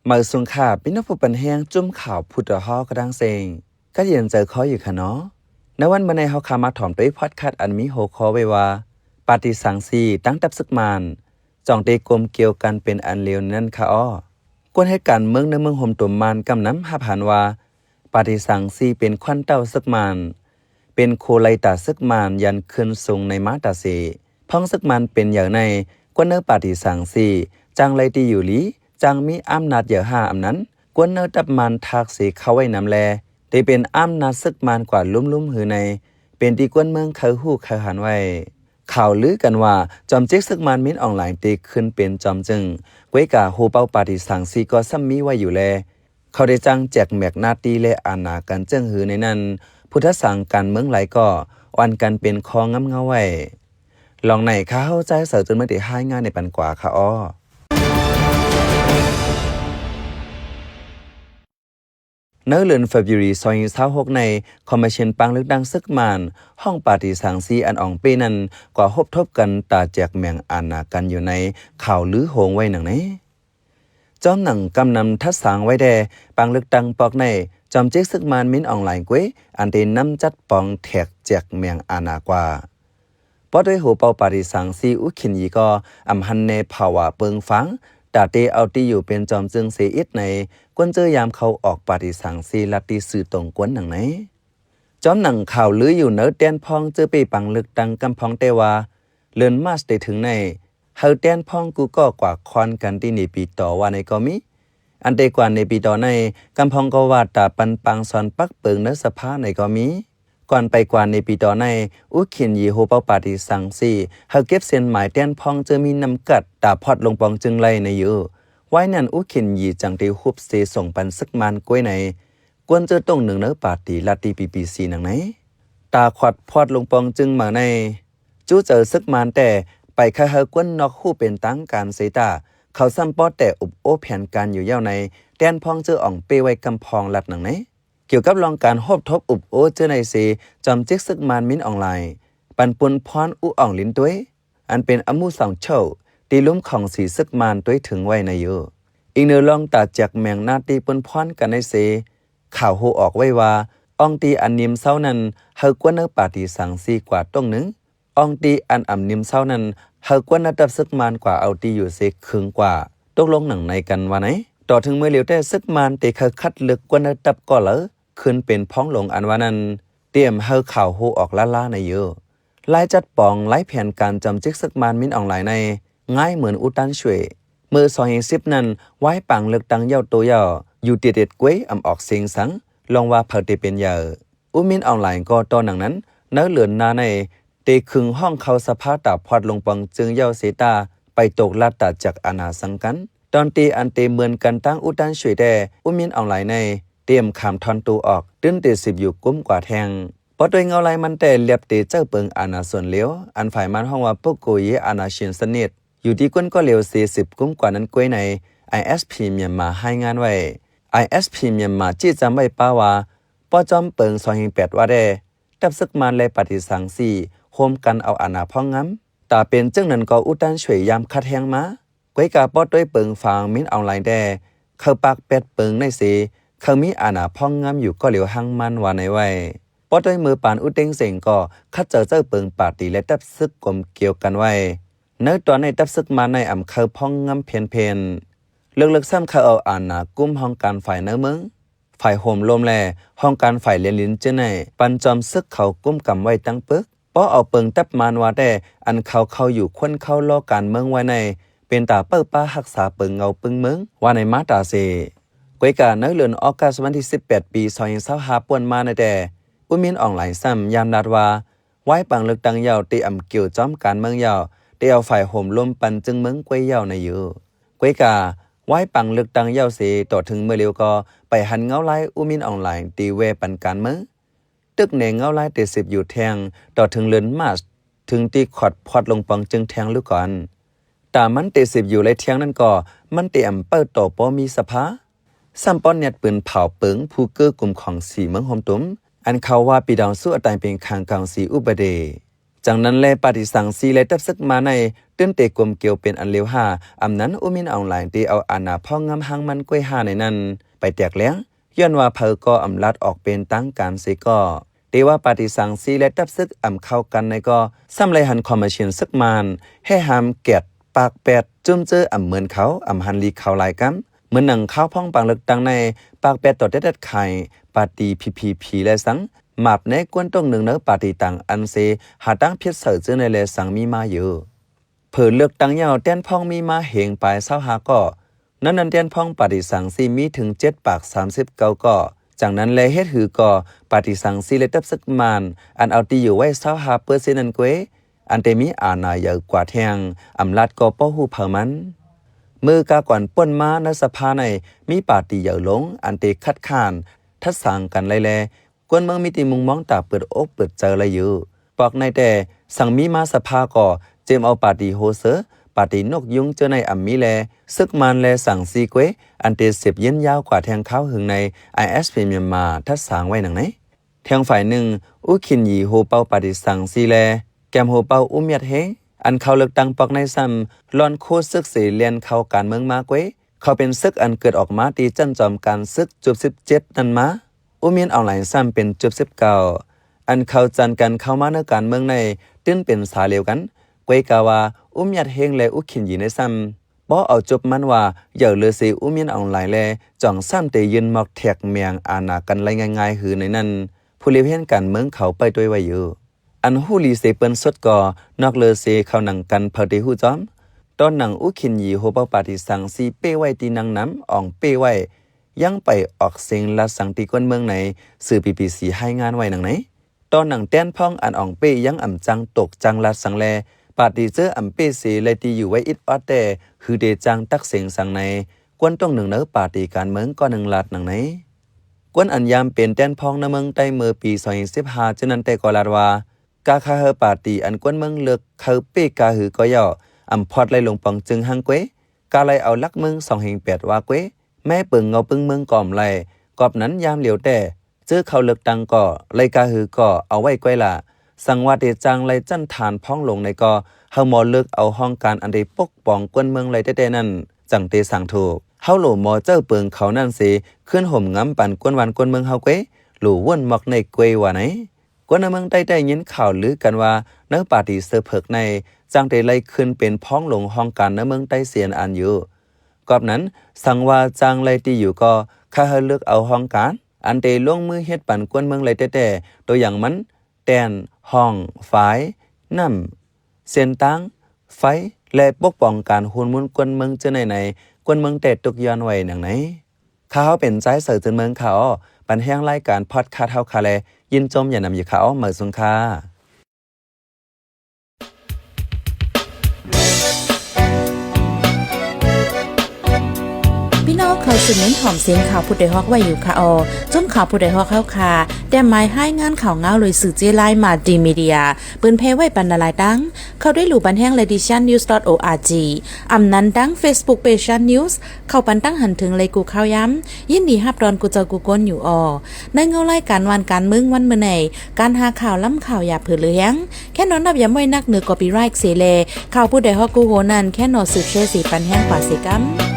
ມາສູງຄ່ະ ພີ່ນ້ອງຜູ້ປັນແຮງ ຈຸ້ມຂ່າວຜູ້ຕົວະເຮົາກະດັງເຊັງ ກະເຢັນໃຈຄໍຢູ່ຄ່ະເນາະ. ໃນວັນມື້ນີ້ເຮົາຄະມາຖອມໂຕຍພອດແຄສ ອັນມີຫົວຂໍ້ໄວ້ວ່າ ປາຕີສາງຊີ ຕັ້ງທັບຊຶກມານ ຈ່ອງເຕະກົມກຽວກັນເປັນອັນລຽວນັ້ນຄ່ະອໍ. ກວນເຮັດການເມືອງໃນເມືອງໂຮມຕຸມມານກຳນຳຮັບຫັນວ່າ ປາຕີສາງຊີເປັນຂວັນເຕົ້າຊຶກມານ ເປັນໂຄໄລຕາຊຶກມານ ຢັນຂຶ້ນສູງໃນມາຕາເສ. ພອງຊຶກມານເປັນໃຫຍ່ໃນ ກວນເນີປາຕີສາງຊີ ຈັ່ງໄດ້ທີ່ຢູ່ລີ ຈັ່ງມີອຳນາດໃຫຍ່ຫ້າອຳນາດ ກວນເນີຕັບມານທາກເສເຂົ້າໄວ້ນຳແລ ເຕເປັນອຳນາດຊຶກມານກວ່າລຸ່ມໆ ຫືໃນ ເປັນທີ່ກວນເມືອງເຄີຍຮູ້ເຄີຍຫັນໄວ້. ຂ່າວລືກັນວ່າ ຈອມຈິກຊຶກມານມິນອອງລາຍ ເຕຂຶ້ນເປັນຈອມຈຶ່ງ ກວຍກາໂຮເປົາປາຕີສາງຊີກໍຊ້ຳມີໄວ້ຢູ່ແລ ເຂົາໄດ້ຈັ່ງແຈກແໝກໜ້າທີ່ ແລະ ອານາກັນເຈີງຫືໃນນັ້ນ ຜູ້ທັດສາງການເມືອງຫຼາຍກໍອ່ອນກັນເປັນຂໍ້ງຳເງົາໄວ້. ລອງໃນ ຂ້າເຮົາ ຈາຍເສີ ຈົນເມືອງ ໄດ້ຮາຍງານໃຫ້ປັນກວ່າຄ່ະອໍ. ໃນເດືອນເຟບຣູວາຣີ ສອງພັນຊາວຫົກໃນ ຄອມມິດເຊັນປາງເລືອກຕັ້ງຊຶກມານ ຫ້ອງປາຕີສາງຊີ ອັນອອງເປ້ນັ້ນ ກວ່າຮົບທົບກັນຕາແຈກແໝງອານາກັນຢູ່ໃນ ຂ່າວລືໂຮງໄວ້ໜັງໃນ ຈອມໜັງກຳນຳທັດສາງໄວ້ແດ່ ປາງເລືອກຕັ້ງປອກໃນ ຈອມຈິກຊຶກມານມິນອອງລາຍ ກວຍ ອັນເຕນຳຈັດປອງແທກແຈກແໝງອານາກວ່າ ປອດໂດຍໂຮເປົາປາຕີສາງຊີ ອູຂິນຢີ ກໍອຳຫັນແນພາວະເປິງຟັງ ຕາເຕເອົາຕີຢູ່ເປັນຈອມຈຶ່ງເສອິດໃນ ກວນເຈີຍາມເຂົ້າອອກປາຕີສາງຊີ ລັດທີ່ສື່ຕົງກວນໜັງໃນ. ຈອມໜັງຂ່າວລືຢູ່ເນີແຕນພອງເຈີເປ້ປາງເລືອກຕັ້ງກຳພອງແຕ່ວ່າ ເດືອນມາດເຕເຖິງໃນ ເຮີແຕນພອງກູ່ກໍກວ່າຄອນກັນທີ່ເນປີຕໍວ່າໃນກໍມີ ອັນເຕກວ່າເນປີຕໍໃນ ກຳພອງກໍວ່າຕາປັນປາງສອນປັກເປິງໃນສະພາໃນກໍມີ. ກ່ອນໄປກວ່າເນປີຕໍໃນ ອູຂິນຢີໂຮເປົາປາຕີສາງຊີ ເຮີເກັບເສັ້ນໝາຍແຕນພອງເຈີມີນຳກັດ ຕາພອດລົງປອງຈຶ່ງໄລ່ໃນຢູ່. ວາຍນັ້ນ ອູຂິນຢີຈັ່ງໄດ້ຮຸບເສສົ່ງປັນຊຶກມານ ກວຍໃນ ກວນເຈີຕົງໜຶ່ງເນີປາຕີລັດທີ່ ພີພີຊີ ໜັງໃນ. ຕາຂອດພອດລົງປອງຈຶ່ງມາໃນ ຈູ້ເຈີຊຶກມານແຕ່ ໄປຄາເຮີກວນນອກຮູ້ເປັນທາງການເສຕາ ເຂົາຊ້ຳປອດແຕ່ອຸບໂອ້ແຜນການຢູ່ແລ້ວໃນ ແຕນພອງເຈີອອງເປ້ໄວ້ກຳພອງລັດໜັງໃນ. ກ່ຽວກັບລອງການຮົບທົບອຸບໂອ້ເຈີໃນເສ ຈອມຈິກຊຶກມານມິນອອງລາຍ ປັນປຸນພອນອູອອງລິນຕວຍ ອັນເປັນອະມຸສອງໂຈ ທີ່ລຸ່ມຂອງສີຊຶກມານຕວຍເຖິງໄວ້ໃນຢູ່. ອີງເໜືອລອງຕາແຈກແໝງໜ້າທີ່ປຸນພອນກັນໃນເສ ຂ່າວຮູ້ອອກໄວ້ວ່າ ອ່ອງຕີອັນນິມເຊົານັ້ນ ເຮີກວນເນີປາຕີສາງຊີກວ່າຕົງໜຶ່ງ ອ່ອງຕີອັນອຳນິມເຊົານັ້ນ ເຮີກວນເນີຕັບຊຶກມານກວ່າເອົາຕີຢູ່ເສຄຶງກວ່າ ຕົກລົງໜັງໃນກັນວ່າໃນ. ຕໍ່ເຖິງເມື່ອຫຼຽວແຕ່ຊຶກມານເຕເຄີຍຄັດເລືອກກວນເນີຕັບກໍເລີ ຂຶ້ນເປັນພອງຫຼວງອັນວ່ານັ້ນ ຕຽມເຮີຂ່າວຮູ້ອອກລ້າໆໃນຢູ່. ລາຍຈັດປອງ ລາຍແຜນການຈອມຈິກຊຶກມານມິນອອງລາຍໃນ ງ່າຍເໝືອນອູຕັນຊ່ວຍ. ເມື່ອສອງພັນສິບນັ້ນ ວາຍປາງເລືອກຕັ້ງເຍົາໂຕເຍົາ ຢູ່ເຕເຕັດກວຍ ອຳອອກເສັງສັງ ລອງວ່າເຜີເຕເປັນໃຫຍ່. ອູມິນອອງລາຍກໍຕໍ່ໜັງນັ້ນ ໃນເດືອນໜ້າໃນ ເຕຄຶງຫ້ອງເຂົ້າສະພາຕາພອດລົງປອງຈຶ່ງເຍົາເສຕາ ໄປຕົກລັດຕາຈັກອານາສັງກັນ. ຕອນທີ່ອັນເຕເໝືອນກັນຕັ້ງອູຕັນຊ່ວຍແຕ່ ອູມິນອອງລາຍໃນ ຕຽມຂາມຖອນໂຕອອກ ຕື່ນເຕສິບຢູ່ກຸມກວ່າແທງ. ປອດໂດຍເງົາລາຍມັນແຕ່ລຽບເຕເຈົ້າເປິງອານາຊົນລຽວ ອັນຝ່າຍມານຮ້ອງວ່າ ປຸກໂກເຢອານາຊິນສະນິດ ຢູ່ທີ່ກວນກໍລຽວເສສິບກຸມກວ່ານັ້ນກວຍໃນ ໄອເອັສພີ ມຽນມາ ຮາຍງານໄວ້. ໄອເອັສພີ ມຽນມາ ຊີ້ຈຳໄວ້ປະວ່າ ປອດຈອມເປິງ ສອງພັນແປດວ່າແດ່ ທັບຊຶກມານ ແລະ ປາຕີສາງຊີ ໂຮມກັນເອົາອານາພອງງຳ. ຕາເປັນເຊິ່ງນັ້ນກໍ ອູຕັນຊ່ວຍຍາມຂັດແຮງມາ ກວຍກາປອດໂດຍເປິງຟາງມິນອອງລາຍແດ່ ເຂົາປາກແປດເປິງໃນເສ ເຂົາມີອານາພອງງຳຢູ່ກໍລຽວຮັ່ງໝັ້ນວ່າໃນໄວ້. ປອດໂດຍເມີປານອຸເຕັງເສັງກໍ ຂັດເຈົ້າເຈົ້າເປິງປາຕີ ແລະ ທັບຊຶກກົມກ່ຽວກັນໄວ້. ໃນຕອນໃນທັບຊຶກມານໃນອຳເຂົາພອງງຳເພນໆ ເລິກໆຊ້ຳເຂົາເອົາອານາກຸມຫ້ອງການຝ່າຍໃນເມືອງ ຝ່າຍໂຮມລົມ ແລະ ຫ້ອງການຝ່າຍແລນລິນເຈີໃນ ປັນຈອມຊຶກເຂົາກຸມກຳໄວ້ຕັ້ງປຶກ. ພໍເອົາເປິງຕັບມານວ່າແຕ່ ອັນເຂົາເຂົ້າຢູ່ຄົນເຂົ້າລໍ້ການເມືອງໄວ້ໃນ ເປັນຕາເປີ້າປາຮັກສາເປິງເງົາປຶ້ງເມືອງ ວ່າໃນມາຕາເສ. ກວຍກາໃນເດືອນອອກກັສ ວັນທີສິບແປດ ປີສອງພັນຊາວຫ້າ ປ່ວນມາໃນແຕ່ ອູມິນອອງລາຍຊ້ຳຍາມລາດວ່າ ວາຍປາງເລືອກຕັ້ງເຍົາ ເຕອຳກ່ຽວຈອມການເມືອງເຍົາ ເຕເອົາຝ່າຍໂຮມລົມປັນຈຶ່ງເມືອງກວຍເຍົາໃນຢູ່. ກວຍກາ ວາຍປາງເລືອກຕັ້ງເຍົາເສ ຕໍ່ເຖິງເມື່ອລຽວກໍ ໄປຫັນເງົາລາຍອູມິນອອງລາຍ ເຕແວ່ປັນການເມືອງ ຕຶກແນເງົາລາຍເຕສິບຢູ່ແທງ ຕໍ່ເຖິງເດືອນມາດ ເຖິງທີ່ຂອດພອດລົງປອງຈຶ່ງແທງລູກກ່ອນ. ຕາມັນເຕສິບຢູ່ໄລແທງນັ້ນກໍ ມັນເຕອຳເປີ້າຕໍ່ປໍມີສະພາ ຊ້ຳປ້ອນແນດປືນເຜົາເປິງຜູ້ເກີ້ກຸມຂອງສີເມືອງໂຮມຕຸມ ອັນເຂົາວ່າປີດອງສູ້ອາຕາຍເປັນຂັງກອງສີອຸບະເດ. ຈັ່ງນັ້ນແລ ປາຕີສັງຊີ ແລະ ຕັບເສິກມານໃນ ຕື່ນເຕກົມກຽວເປັນອັນລຽວຫາ, ອຳນັ້ນ ອູມິນອອງລາຍ ເຕເອົາອານາພອງງາມຫາງມັນກວຍຫາໃນນັ້ນ ໄປແຕກແຫຼງ, ຍ້ອນວ່າເຜີກໍອຳລາດອອກເປັນທາງການເສຍກໍ. ເຕວ່າປາຕີສັງຊີ ແລະ ຕັບເສິກອຳເຂົ້າກັນໃນກໍ ຊ້ຳໄລ່ຫັນຄອມມະຊິນເສິກມານ ແຫ່ຫາມແກດ ປາກແປດ ຈຸ້ມເຈີອຳເມີນເຂົາ ອຳຫັນລີເຂົາຫຼາຍກຳ. ເໝືອນໜັງຄາວພອງປາງເລືອກຕັ້ງໃນ ປາກແປດຕໍ່ແຕ່ແດດຂາຍ ປາຕີ ພີພີພີ ແລະ ສັງ ມາບແນກວນຕົງໜຶ່ງເນີປາຕີຕ່າງອັນເສ ຫາຕັ້ງຜິດໃສ່ເຈີໃນແລສັງມີມາຢູ່. ເຜີເລືອກຕັ້ງຍາວແຕ່ນພອງມີມາເຮງປາຍຊາວຫ້າກໍ, ໃນນັ້ນແຕ່ນພອງປາຕີສັງຊີມີເຖິງເຈັດປາກສາມສິບເກົ້າກໍ. ຈັ່ງນັ້ນແລເຮັດຫືກໍ ປາຕີສັງຊີ ແລະ ຕັບເສິກມານ ອັນເອົາທີ່ຢູ່ໄວ້ຊາວຫ້າເປີເຊັນນັ້ນເກວ ອັນເຕມີອານາໃຫຍ່ກວ່າແທ່ງ ອຳລາດກໍບໍ່ຮູ້ເຜີມັນ. ເມື່ອກາກ່ອນປົນມາໃນສະພາໃນ ມີປາຕີໃຫຍ່ລົງ ອັນເຕຄັດຄ້ານ ທັດສາງກັນໄລ່ແລ ກວນເມືອງມີທີ່ມຸງມອງຕາເປີດອົກເປີດໃຈໄລ່ຢູ່. ປອກໃນແຕ່ ສັງມີມາສະພາກໍ ເຈມເອົາປາຕີໂຮເຊີ, ປາຕີນົກຍຸງເຈີໃນອຳມີແລ ເສິກມານແລສັງຊີເກວ ອັນເຕເສບເຢັນຍາວກວ່າແທ່ງຄາວຫຶງໃນ ໄອເອສພີ ມຽນມາ ທັດສາງໄວ້ໜັງໃນ. ແທງຝ່າຍໜຶ່ງ ອູຂິນຢີ ໂຮເປົ່າປາຕີສັງຊີແລ ແກມໂຮເປົ່າອູມຽດເຮງ ອັນເຂົ້າເລືອກຕັ້ງປອກໃນຊ້ຳ ລອນໂຄເສິກເສແລ່ນເຂົ້າການເມືອງມາເກວ ເຂົາເປັນເສິກອັນເກີດອອກມາທີ່ຊັ້ນຈອມການເສິກຈຸດສິບເຈັດນັ້ນມາ. ອູມິນອອງລາຍຊ້ຳເປັນຈຸດສິບເກົ້າ ອັນເຂົ້າຈັນກັນເຂົ້າມາໃນການເມືອງໃນ ຕື່ນເປັນສາລຽວກັນ ເກວກາວ່າ ອູມຽດເຮງ ແລ ອູຂິນຢີໃນຊ້ຳ ບໍ່ເອົາຈົບມັນວ່າ ໃຫຍ່ເລີເສອູມິນອອງລາຍແລ ຈອງຊ້ຳເຕຍື່ນມອກແທກແມງອານາກັນໄລ່ງ່າຍໆ ຫືໃນນັ້ນ ຜູ້ລຽວເຫັນການເມືອງເຂົາໄປດ້ວຍໄວ້ຢູ່. ອັນຮູ້ລີເສເປີ້ນສຸດກໍ ນອກເລີເສເຂົາໜັງກັນເຜີເຕຮູ້ຈອມ. ຕອນໜັງອູຂິນຢີ ໂຮເປົ່າປາຕີສັງຊີເປ້ໄວ້ທີ່ນັ່ງນຳອອງເປ້ໄວ້ ຍັງໄປອອກເສັງລາດສັງທີ່ກວນເມືອງໃນ ສື່ ບີບີຊີ ຮາຍງານໄວ້ໜັງໃນ. ຕອນໜັງແຕ່ນພອງອັນອອງເປ້ຍັງອຳຈັງຕົກຈັ່ງລາດສັງແລ ປາຕີເຈີອຳເປ້ເສໄລ່ທີ່ຢູ່ໄວ້ອິດອອດແຕ່ ຫືເຕຈັ່ງຕັກເສັງສັງໃນ ກວນຕົງໜຶ່ງເນີປາຕີການເມືອງກໍໜຶ່ງລາດໜັງໃນ. ກວນອັນຍາມເປັນແຕ່ນພອງໃນເມືອງໃຕ້ເມື່ອປີສອງພັນສິບຫ້າ ເຈົ້ານັ້ນແຕ່ກໍລາດວ່າ ກາຄາເຮີປາຕີອັນກວນເມືອງເລືອກເຂົາເປ້ກາຫືກໍເຍົາ ອຳພອດໄລ່ລົງປອງຈຶ່ງຮັ່ງເກວ ກາໄລ່ເອົາຫຼັກເມືອງສອງແຫ່ງແປດວ່າເກວ ແມ້ເປິງເງົາປຶ້ງເມືອງກໍອຳໄລ່ ກອບນັ້ນຍາມຫຼຽວແຕ່ ເຈີເຂົ້າເລືອກຕັ້ງກໍ ໄລ່ກາຫືກໍເອົາໄວ້ກວຍລະ ສັງວ່າເຕຈ້າງໄລ່ຈັນທານພອງລົງໃນກໍ ເຮົາໝໍເລືອກເອົາຫ້ອງການອັນເຕປົກປ້ອງກວນເມືອງໄລ່ແຕ່ໆນັ້ນ ຈັ່ງເຕສ້າງທຸກ. ເຮົາໂຫຼໝໍເຈົ້າເປິງເຂົານັ້ນເສ ຄືນໂຮມງຳປັນກວນບ້ານກວນເມືອງເຮົາເກວ ໂຫຼວົນມອກໃນເກວວ່າໃນ. ກວນໃນເມືອງໃຕ້ໄດ້ຍິນຂ່າວລືກັນວ່າ ໃນປາຕີເສືອເຜິກໃນ ຈັ່ງໄດ້ໄລ່ຂຶ້ນເປັນພອງຫຼວງຫ້ອງການໃນເມືອງໃຕ້ເສຍນອານຢູ່. ກອບນັ້ນ ສັງວ່າຈ້າງໄລ່ທີ່ຢູ່ກໍ ຂ້າເຮົາເລືອກເອົາຫ້ອງການ ອັນເຕລົງມືເຮັດປັນກວນເມືອງໄລ່ແຕ່ໆ ຕົວຢ່າງມັນ ແຕ່ນ, ຫ້ອງ, ຝາຍ, ນ້ຳ, ເສັ້ນທາງ, ໄຟ ແລະ ປົກປ້ອງການໂຮນມູນກວນເມືອງເຈີໃນໃນ ກວນເມືອງແຕ່ຕົກຍ້ອນໄວ້ໜັງໃນ. ຂ້າເຮົາເປັນຊາຍເສີເຈີນເມືອງຂ້າອໍ ບັນແຮງລາຍການພອດຄາສເຮົາຄາແລ ຍິນຊົມຢ່ານຳຢູ່ຂ້າອໍ ເໝີສູງຄ່າ. ພີ່ນ້ອງເຂົ້າສູ່ເມັນຫອມສຽງຂ່າວຜູ້ດອຍຮອກໄວ້ຢູ່ຄ່າອໍ ຊຸມຂ່າວຜູ້ດອຍຮອກເຮົາຄ່າ ແຕ້ມໝາຍຮາຍງານຂ່າວງາວໂດຍສື່ເຈ້ລາຍ Multimedia ເປີນແຜ່ໄວ້ປັນຫຼາຍໆຕັ້ງ ເຂົ້າໄດ້ຫຼູ່ບັນແຮງ Lady Shan News dot org ອຳນັ້ນດັ່ງ Facebook Page Shan News ເຂົ້າປັນຕັ້ງຫັນເຖິງໄລກູ່ຂ່າວຍາມ ຍິນດີຮັບຕ້ອນກູ່ເຈົ້າກູ່ຄົນຢູ່ອໍ. ໃນເງົາລາຍການຫວ່ານການເມືອງວັນມື້ໃນ ການຫາຂ່າວລ້ຳຂ່າວຢ່າເຜີເຫຼືອແຮງ ແຄ່ນອນນັບຢາມໄວ້ນັກເໜືອ copyright ເສແລ ຂ່າວຜູ້ດອຍຮອກກູ່ໂຮນັ້ນ ແຄ່ນອນສືບແຊເສປັນແຮງກວ່າເສກຳ.